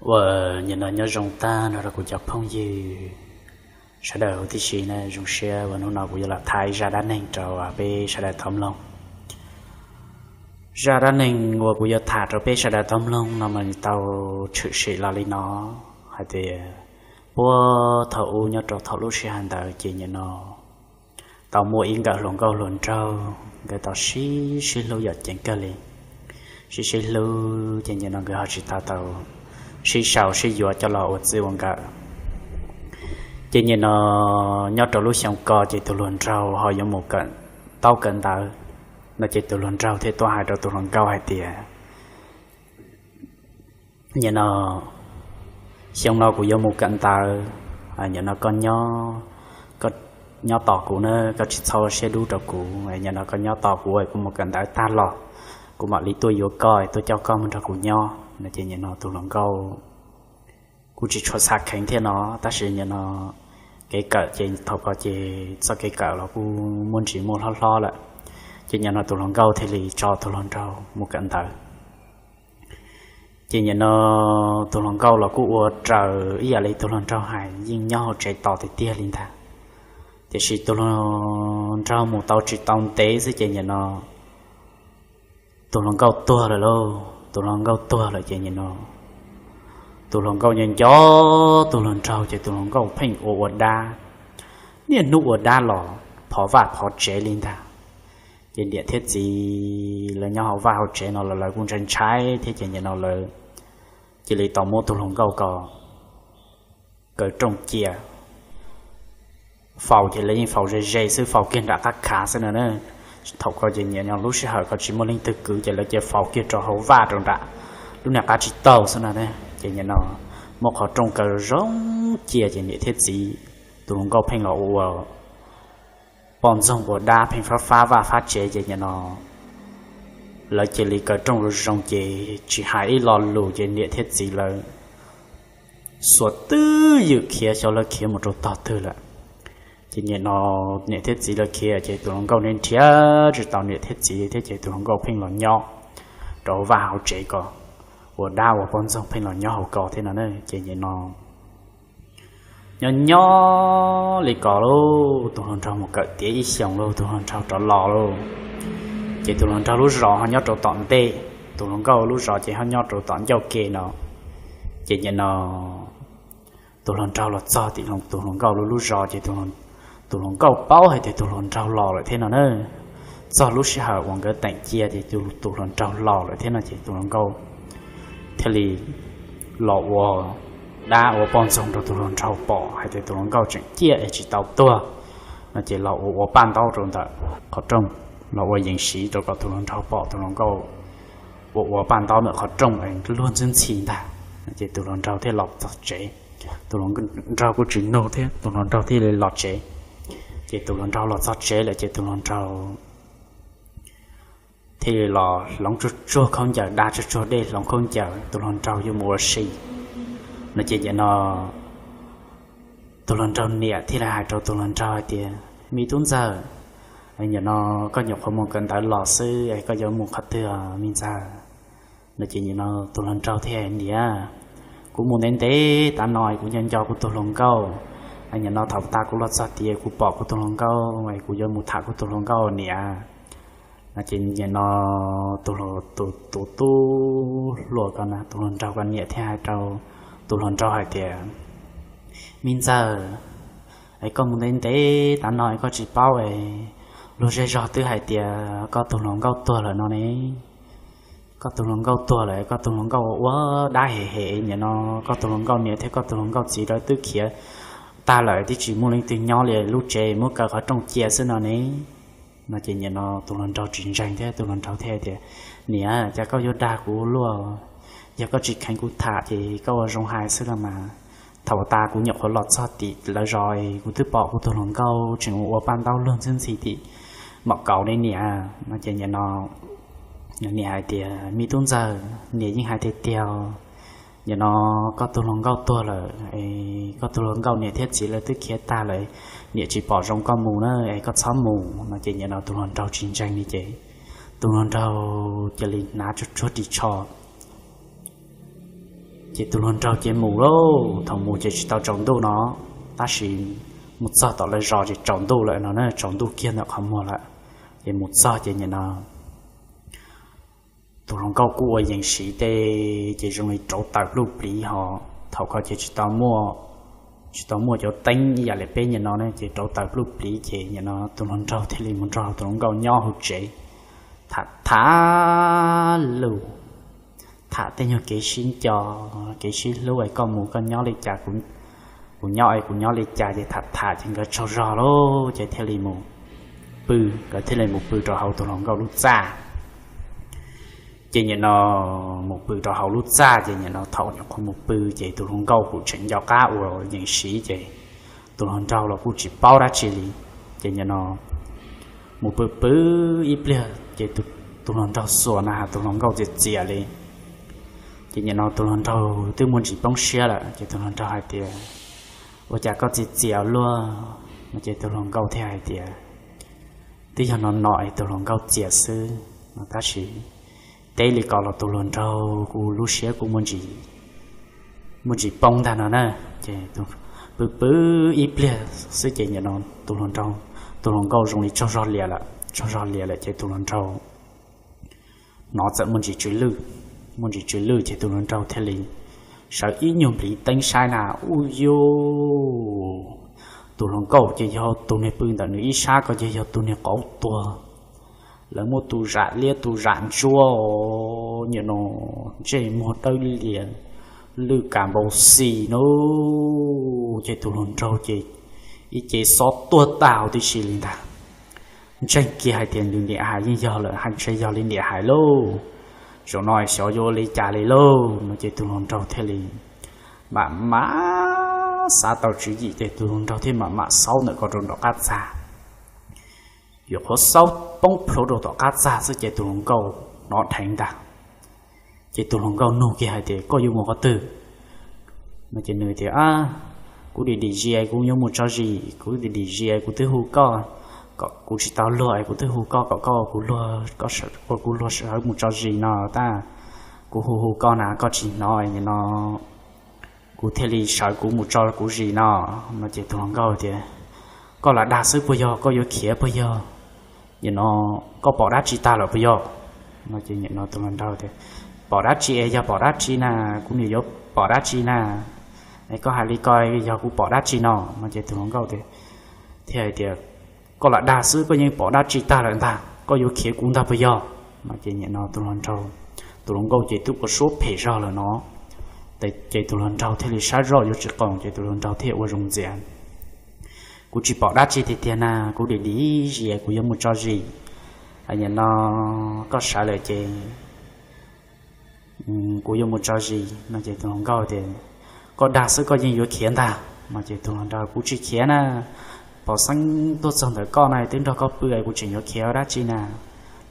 Uas nim no nyob zoo tag nrho rau kuv cov phooj ywg sawv daws huv tib si na. Zoo siab uas hnub no kuv yuav los tham ib zaj dab neeg rau peb sawv daws tau mloog. Zaj dab neeg uas kuv yuav tham rau peb sawv daws tau mloog no mas tau tshwm sim los li no hais tias, puag thaum ub nyob rau thaum lub sij hawm ntawd ces nim no tau muaj ib nkawm hluas nkauj hluas nraug, nkawd tau sib sib hlub yom, ceev kawg li. Sib sib hlub ces nim no nkawd ho tsis tau tau sib sau sib yuav coj los ua txij ua nkawm. Ces nim no nyob rau lub xyoo ko ces tus hluas nraug ho yuav mus kawm ntaub kawm ntawv no ces tus hluas nraug thiaj tuaj hais rau tus hluas nkauj hais tias, nim no xyoo no kuv yuav mus kawm ntawv, nim no koj nyob, koj nyob tos kuv na, koj tsis txhob siab dub rau kuv. Nim no koj nyob tos kuv, kuv mus kawm ntawv tag los kuv mam li tuaj yuav koj, tuaj coj koj mus nrog kuv nyob no. Ces nim no tus hluas nkauj kuj tsis tshua xav kheev thiab no, tab sis nim no kev kawm ces thaum ko ces txoj kev kawm los kuj muaj ntsis muaj hlob hlob lawm. Ces nim no tus hluas nkauj thiaj li tso tus hluas nraug mus kawm ntawv. Ces nim no tus hluas nkauj los kuj ua raws ib yam li tus hluas nraug hais, yeej nyob hauv tsev tos tiag tiag li ntag. Tiam sis tus hluas nraug mus tau tsis tau ntev xwb ces nim no tus hluas nkauj tuag lawm lauj. Tus hluas nkauj tuag lawm ces nim no tus hluas nkauj nco nco tus hluas nraug ces tus hluas nkauj pheej ua ua dab. Niaj hnub ua dab los phov vaj phov tsev li ntag. Ces niam thiab txiv lawv nyob hauv vaj hauv tsev no los lawv kuj ntshai ntshai thiab ces nim no lawv cia li tau muab tus hluas nkauj ko kaw rooj cia faus ces lawv yeej faus ze ze xwb, faus kiag nram qab khav xwb no na. Thaum ko ces nim no lub sij hawm ko tsis muaj leej twg kwv ces lawv cia faus kiag rau hauv vaj rau nram lub niag qab tsib taug xwb no na. Ces nim no muab qhov rooj kaw zoo cia ces niam thiab txiv, tus hluas nkauj pheej los ua poj ntxoog ua dab pheej fab fab vaj fab tsev ces nim no lawv cia li kaw rooj zoo zoo ces tsis hais ib lo lus ces niam thiab txiv lawv xuas twb ywm khiav xyov lawv khiav mus rau tog twg lawm. Ces nim no niam thiab txiv lawv khiav ces tus hluas nkauj nrhiav tsis tau niam thiab txiv thiab ces tus hluas nkauj pheej los nyob rau hauv vaj hauv tsev ko, ua dab ua poj ntxoog pheej los nyob hauv ko thiab no na. Ces nim no nyob nyob li ko lauj, tus hluas nraug mus kawm tiav ib xyoos lauj, tus hluas nraug rov los lauj. Ces tus hluas nraug lub zos ho nyob rau tom ntej, tus hluas nkauj lub zos ces ho nyob rau tom ncauj ke no. Ces nim no tus hluas nraug los txog tim tus hluas nkauj lub lub zos ces tus hluas nkauj paub hais tias tus hluas nraug los lawm thiab no na. Txog lub sij hawm uas nkawd teem cia ces tus hluas nraug los lawm thiab no ces tus hluas nkauj thiaj li los ua dab ua poj ntxoog rau tus hluas nraug pom hais tias tus hluas nkauj tseem ciaj es tsis tau tuag no ces los ua ua paj ntaub rau ntawm qhov rooj, los ua yees siv rau kom tus hluas nraug pom tus hluas nkauj ua ua paj ntaub ntawm qhov rooj luag ntxwb ntxhi ntag. Ces tus hluas nraug thiaj los txog tsev. Tus hluas nraug kuj tsis nug thiab, tus hluas nraug thiaj li los tsev. Ces tus hluas nraug los txog tsev lawm ces tus hluas nraug thiaj li los hloov tsuag tsuag khaub ncaws, da tsuag tsuag dej hloov khaub ncaws, tus hluas nraug yuav mus ua si no ces nim no tus hluas nraug niam thiaj li hais rau tus hluas nraug hais tias, me tub ntxawg, nim no koj nyuam qhuav mus kawm ntawv los xwb es koj yuav mus qhov twg me ntxawg? No ces nim no tus hluas nraug thiaj hais, niam, kuv mus ntev ntev tav no kuv nco nco kuv tus hluas nkauj, nim no thaum tas kuv los txog tias kuv pom kuv tus hluas nkauj es kuv yuav mus tham kuv tus hluas nkauj niam. No ces nim no tus, tus tub hluas ko, tus hluas nraug ko niam thiaj hais rau tus hluas nraug hais tias, me ntxawg, es koj mus ntev ntev tav no es koj tsis paub es luag zej zog twb hais tias koj tus hluas nkauj tuag lawm no ne. Koj tus hluas nkauj tuag lawm, koj tus hluas nkauj ua ua dab hem hem, nim no koj tus hluas nkauj niam thiab koj tus hluas nkauj txiv lawv twb khiav tag lawm, twb tsis muaj leej twg nyob li, lub tsev muab kaw qhov rooj cia xwb no ne. No ces nim no tus hluas nraug tsis ntseeg thiab, tus hluas nraug thiaj tias, niam, cas koj yuav dag kuv luaj? Yog koj tsis kheev kuv tham ces koj ua zoo hais xwb los mas. Thaum tas kuv nyuam qhuav los txog tim lawv zos, kuv twb pom kuv tus hluas nkauj tseem ua paj ntaub luag ntxwb ntxhi tim mom kaus ne niam. No ces nim no niam hais tias, me tub ntxawg, niam yeej hais tiag tiag, nim no koj tus hluas nkauj tuag lawm, koj tus hluas nkauj niam thiab txiv lawv twb khiav tag lawm, niam tsis pom zoo koj mus na, es koj txhob mus. No ces nim no tus hluas nraug tsis ntseeg li ces tus hluas nraug cia li hnav tsuag tsuag ris tsho Ces tus hluas nraug ces mus lauj, thaum mus ces tsis tau tsaus ntuj no, tab sis mus txog tom lawv zos ces tsaus ntuj lawm no na, tsaus ntuj kiag ntawm qhov muag lawm. Ces mus txog ces nim no tus hluas nkauj kuj ua yees siv tej ces zoo li rauv taws pluj pliv ho, thaum ko ces tsis tau muaj, tsis tau muaj cov teeb ib yam li peb nim no ne, ces rauv taws pluj pliv ces nim no tus hluas nraug thiaj li mus nrog tus hluas nkauj nyob hauv tsev, tham tham lus, tham tej nyuag kev sib nco, kev sib hlub es koj mus koj nyob li cas, kuv nyob es kuv nyob li cas, ces tham tham ces nkawd tsaug zog lauj ces thiaj li mus pw, nkawd thiaj li mus pw rau hauv tus hluas nkauj lub txaj. Ces nim no mus pw rau hauv lub txaj ces nim no thaum nyuam qhuav mus pw ces tus hluas nkauj kuj tseem nco qab ua yees siv ces tus hluas nraug los kuj tsis paub dab tsi li. Ces nim no mus pw pw ib pliag ces tus hluas nraug xuas na has tus hluas nkauj txias txias li. Ces nim no tus hluas nraug twb muaj ntsis poob siab lawm ces tus hluas nraug hais tias, ua cas koj txias txias luaj no? Ces tus hluas nkauj thiaj hais tias, twb yog no no es tus hluas nkauj txias xwb no, tab sis teb li ko los tus hluas nraug kuj lub siab kuj muaj ntsis poob ntag no na. Ces pw pw ib pliag xwb ces nim no tus hluas nraug, tus hluas nkauj zoo li tsaug zog lias lawm, tsaug zog lias lawm ces tus hluas nraug hnov txawm muaj ntsis tsw lwj, muaj ntsis tsw lwj ces tus hluas nraug thiaj li sawv ib nyuag npliv teeb saib na, ub yuj, tus hluas nkauj ces yog tus niag pw ntawm nws ib sab ko ces yog tus niag qauv tuag, lawv muab tus zam liab tus zam ntsuab, nim no ntsej muag dawb lias, lwj kas npau xis no. Ces tus hluas nraug ces ib ce xob tuag tag huv tib si li ntag. Ntseeg kiag hais tias nws niam hais yeej yog lawm, hais ntshe yog li niam hais lauj, zaum no xyov yuav ua li cas li lauj no ces tus hluas nraug thiaj li mam mam xav tau tswv yim ces tus hluas nraug thiaj mam mam xaub ntawm ko rau nram qab txag. Yuav qhuav xaub poob plhuav rau tom qab txag xwb ces tus hluas nkauj hnov dheev ntag. Ces tus hluas nkauj nug kiag hais tias, koj yuav mus qhov twg? No ces nws tias, kuv dim dim zis kuv yuav mus tso zis, kuv dim dim zis kuv twb hu koj, kom kuv tsis tau luag es kuv twb hu koj kom koj ua kuv luag sawv mus tso zis no tab, kuv hu hu koj na koj tsis hnov nim no kuv thiaj li sawv kuv mus tso kuv zis no. No ces tus hluas nkauj tias, koj lam dag xwb puas yog, koj yuav khiav puas yog? Nim no koj pom dab tsi tag lawm puas yog? No ces nim no tus hluas nraug tias, pom dab tsi es yog pom dab tsi na, kuv nim yuav pom dab tsi na, es koj hais li ko yog kuv pom dab tsi no? No ces tus hluas nkauj thiaj hais tias, koj lam dag xwb koj yeej pom dab tsi tag lawm ntag, koj yuav khiav kuv ntag puas yog? No ces nim no tus hluas nraug, tus hluas nkauj ces twb ua suab phem zog lawm no, ces tus hluas nraug thiaj li sab zoj yuav tsis qoos ces tus hluas nraug thiaj ua zoo ntxias, kuv tsis pom dab tsi tiag tiag na, kuv dim dim zis kuv yuav mus tso zis, nim no koj sawv lawm ces kuv yuav mus tso zis. No ces tus hluas nkauj tias, koj dag xwb koj yeej yuav khiav ntag. No ces tus hluas nraug, kuv tsis khiav na, pom xeeb tuaj txog ntawm koj no twb nrog koj pw es kuv tseem yuav khiav dab tsi na?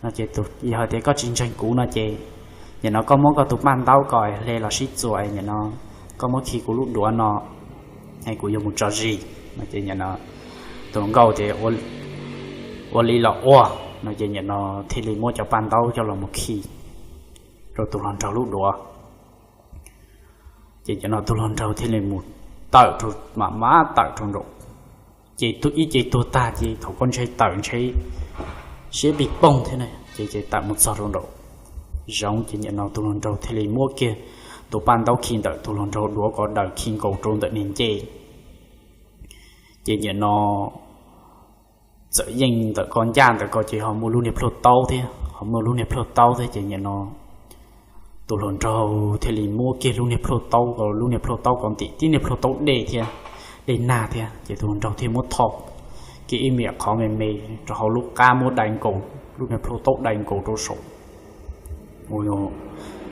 No ces yog hais tias koj tsis ntseeg kuv no ces nim no koj muab koj tus paj ntaub ko hle los sib txuas nim no koj muab khi kuv lub duav no es kuv yuav mus tso zis. No ces nim no tus hluas nkauj tias, ua li los ua. No ces nim no thiaj li muab cov paj ntaub coj los mus khi rau tus hluas nraug lub duav. Ces nim no tus hluas nraug thiaj li mus tawm, mam mam tawm rau nraum, ces ib ce tuag tag ces thaum koj ntshe tawm ntshe siab pig poog thiab na, ces ces tawm mus txog rau nraum zoov ces nim no tus hluas nraug thiaj li muab kiag tus paj ntaub khi ntawm tus hluas nraug duav ko daws khi nkaus rau ntawm niag ncej. Ces nim no txawm yeej ntawm ko ncaj ntawm ko ces ho muaj lub niag plhuaj taub thiab, ho muaj lub niag plhuaj taub thiab ces nim no tus hluas nraug thiaj li muab kiag lub niag plhuaj taub ko, lub niag plhuaj taub ko ntim tib niag plhuaj taub dej thiab, dej nag thiab ces tus hluas nraug thiaj muab tho kiag ib me qhov me me rau hauv lub qab muab dai nkaus, lub niag plhuaj taub dai nkaus rau saum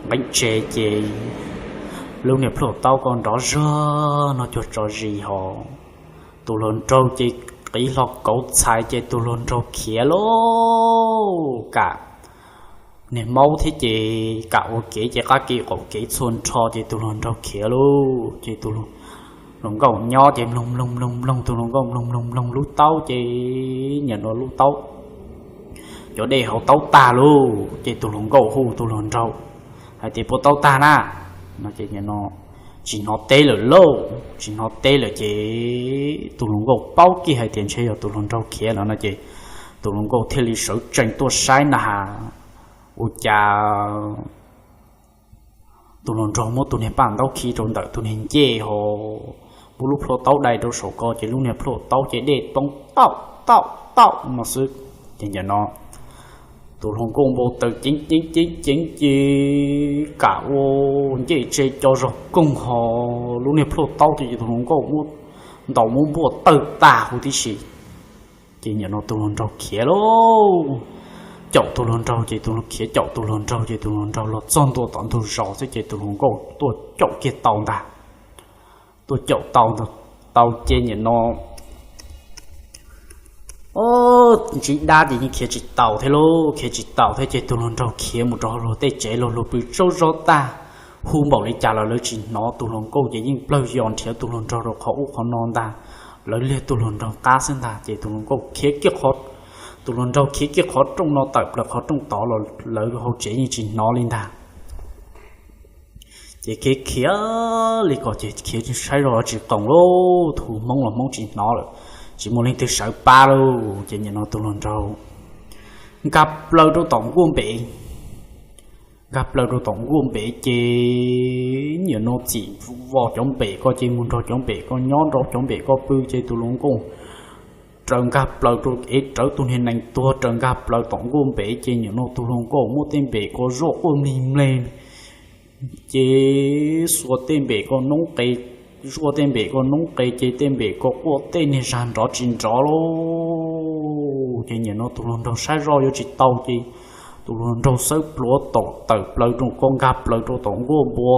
nqeeb tsev ces lub niag plhuaj taub ko nrov zog no cuag tso zis ho. Tus hluas nraug ces qiv hlo kauv txhais ces tus hluas nraug khiav lauj, kam niag maub thiab ces kam ua kev ces qab kev qaum kev txhua nrho ces tus hluas nraug khiav lauj. Ces tus hluas nkauj nyob ces mloog mloog mloog mloog, tus hluas nkauj mloog mloog mloog lub taub ces nim no lub taub, cov dej hauv taub tag lauj. Ces tus hluas nkauj hu tus hluas nraug hais tias, puas taub tag na? No ces nim no tsis hnov teb lawm lauj, tsis hnov teb lawm ces tus hluas nkauj paub kiag hais tias ntshe yog tus hluas nraug khiav no no ces tus hluas nkauj thiaj li sawv tsees tuaj saib na has, ua cas tus hluas nraug muab tus niag paj ntaub khi rau ntawm tus niag ncej ho, muab lub plhuaj taub dai rau saum ko ces lub niag plhuaj taub ces dej poob tauj tauj tauj no xwb. Ces nim no tus hluas nkauj npau taws ceev ceev ceev ceev ces kam ua ncej tse co zog koog ho lub niag plhuaj taub ces tus hluas nkauj muab ntaus muab npuaj tawg tag huv tib si. Ces nim no tus hluas nraug khiav lauj, caum tus hluas nraug ces tus hluas khiav caum tus hluas nraug ces tus hluas nraug los txog ntua tom ntug zos xwb ces tus hluas nkauj tuaj caum kiag tau ntag. Tuaj caum tau, tau ces nim no ntsib dab ces yeej khiav tsis taus thiab lauj, khiav tsis taus thiab ces tus hluas nraug khiav mus rau hauv luag tej tsev los luag pw tsaug zog tag, hu npaum li cas los lawv tsis hnov. Tus hluas nkauj ces yeej plawg yos nrhiav tus hluas nraug rau qhov ub qhov no ntag, lawv liag tus hluas nraug qab xwb ntag ces tus hluas nkauj khiav kiag qhov, tus hluas nraug khiav kiag qhov rooj no tawm plaws qhov rooj tod los lawv hauv tsev yeej tsis hnov li ntag. Ces khiav khiav li ko ces khiav saib zoj tsis qoos lauj, tus Hmoob los Hmoob tsis hnov lawm, tsis muaj leej twg sawv pab lauj. Ces nim no tus hluas nraug nkag plaws rau tom nkuaj npem, nkag plaws rau tom nkuaj npem ces nim no txim vos cov npem ko ces mus nrog cov npem ko nyob, nrog cov npem ko pw ces tus hluas nkauj raws nkag plaws rau, ev rawv tus niag nees tuag raws nkag plaws tom nkuaj npem ces nim no tus hluas nkauj muab tej npem ko zuaj quaj mlig mleg ces xuas tej npem ko noob qes, zuaj tej npem ko noob qes ces tej npem ko quaj tej niag zag nrov tsis nrov lauj. Ces nim no tus hluas nraug saib zoj yuav tsis tau ces tus hluas nraug xawb pluav tawm plaws rau ko, nkag plaws rau tom nkuaj npua.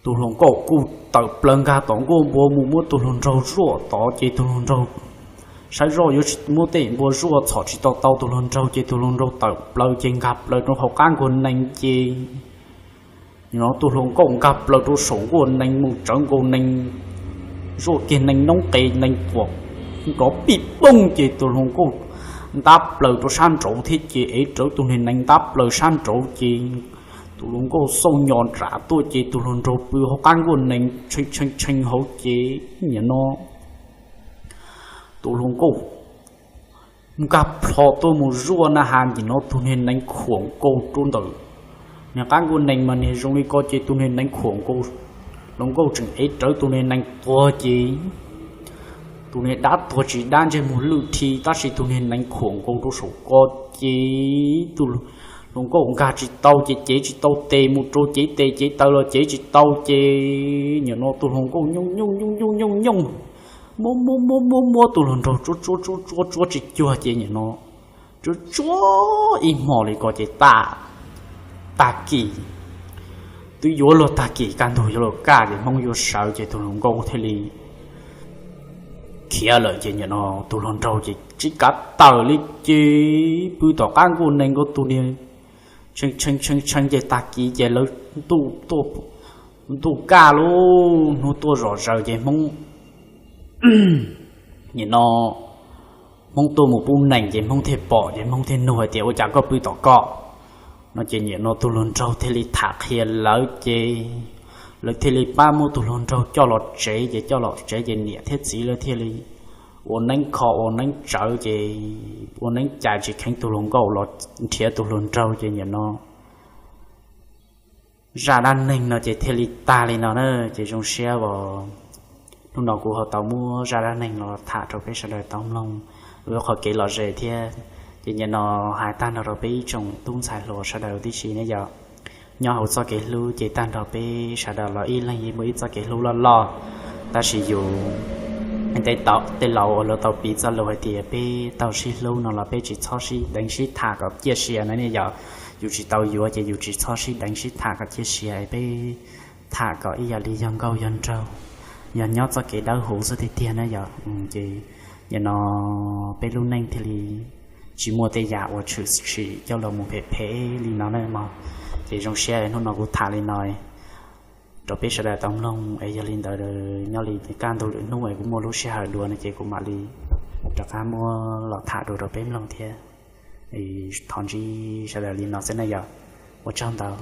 Tus hluas nkauj kuj tawm plaws nkag tom nkuaj npua mus muab tus hluas nraug zuaj tod ces tus hluas nraug saib zoj yuav tsis muab tej npua zuaj txhom tsis tau tau tus hluas nraug ces tus hluas nraug tawm plaws ces nkag plaws rau hauv qab nkuaj nees ces nim no tus hluas nkauj nkag plaws rau saum nkuaj nees mus tsawv nkaus nees, zuaj kiag nees noob qes nees tuam nrov pij pooj ces tus hluas nkauj ntab plaws rau sab nraud thiab ces ev rawv tus niag nees ntab plaws sab nraud ces tus hluas nkauj xauj nyos nram tuaj ces tus hluas nraug pw hauv qab nkuaj nees tshee tshee tshee hauv ces nim no tus hluas nkauj nkag plho tuaj mus zuaj na has nim no tus niag nees khuam nkaus rau ntawm niag qab nkuaj nees mas niag zoo li ko ces tus niag nees khuam nkaus, hluas nkauj tseem ev rawv tus niag nees tuag ces tus niag dab tuag tsis dab ntsej muag lwj thi tab sis tus niag nees khuam nkaus rau saum ko ces tus hluas nkauj nkag tsis tau ces cev tsis tau tes mus rau, cev tes cev taw los cev tsis tau ces nim no tus hluas nkauj nyooj nyooj nyooj nyooj nyooj nyooj muab muab muab muab muab tus hluas nraug tsuab tsuab tsuab tsuab tsuab tsis cuag ces nim no tsuab tsuab ib hmos li ko ces tag, tag kis, twb yuav luag tag kis kaj ntug yuav luag kaj ces Hmoob yuav sawv ces tus hluas nkauj thiaj li khiav lawm ces nim no tus hluas nraug ces tsis kav tawm li ces pw tom qab nkuaj nees nkaus tus niag tshee tshee tshee ces tag kis ces lawv ntuj tuaj, ntuj kaj lub hnub tuaj zom zaws ces Hmoob nim no Hmoob tuaj mus pub nees ces Hmoob thiaj pom ces Hmoob thiaj nug hais tias ua cas koj pw tom ko no ces nim no tus hluas nraug thiaj li tham qhia lawv ces lawv thiaj li pab muab tus hluas nraug coj los tsev ces coj los tsev ces niam thiab txiv lawv thiaj li ua neeb kho ua neeb tsawv ces ua neeb cais tsis kheev tus hluas nkauj los nrhiav tus hluas nraug ces nim no zaj dab neeg no ces thiaj li tag li no na. Ces zoo siab uas hnub no kuv ho tau muab zaj dab neeg no tham rau peb sawv daws tau mloog ua qhov kev lom zem thiab. Ces nim no hais tag nrho rau peb ib tsoom tub ntxhais hluas sawv daws tib si ne yom, nyob hauv txoj kev hlub ces tag nrho peb sawv daws los ib leeg yeej muaj ib txoj kev hlub loj loj, tab sis yus tej laus uas luag tau piv txoj lus hais tias peb tau sib hlub no los peb tsis txhob sib deev sib tham kom ciaj sia na ne yom. Yus tsis tau yuav ces yus tsis txhob sib deev sib tham kom ciaj sia, peb tham kom ib yam li yog nkauj yog nraug, yog nyob txoj kev dawb huv xwb tiag tiag na yom. Ces nim no peb lub neej thiaj li tsis muaj tej yam uas tshwm sim coj los mus phem phem li no na mog. Ces zoo siab hnub no kuv tham li no rau peb sawv daws tau mloog es yog li ntawd nyob li kaj ntug lwm hnub es kuv muaj lub sij hawm dua no ces kuv mam li rov qab muab los tham dua rau peb mloog thiab. Thov ntsib sawv daws li no xwb na yom. Ua tsaug ntau.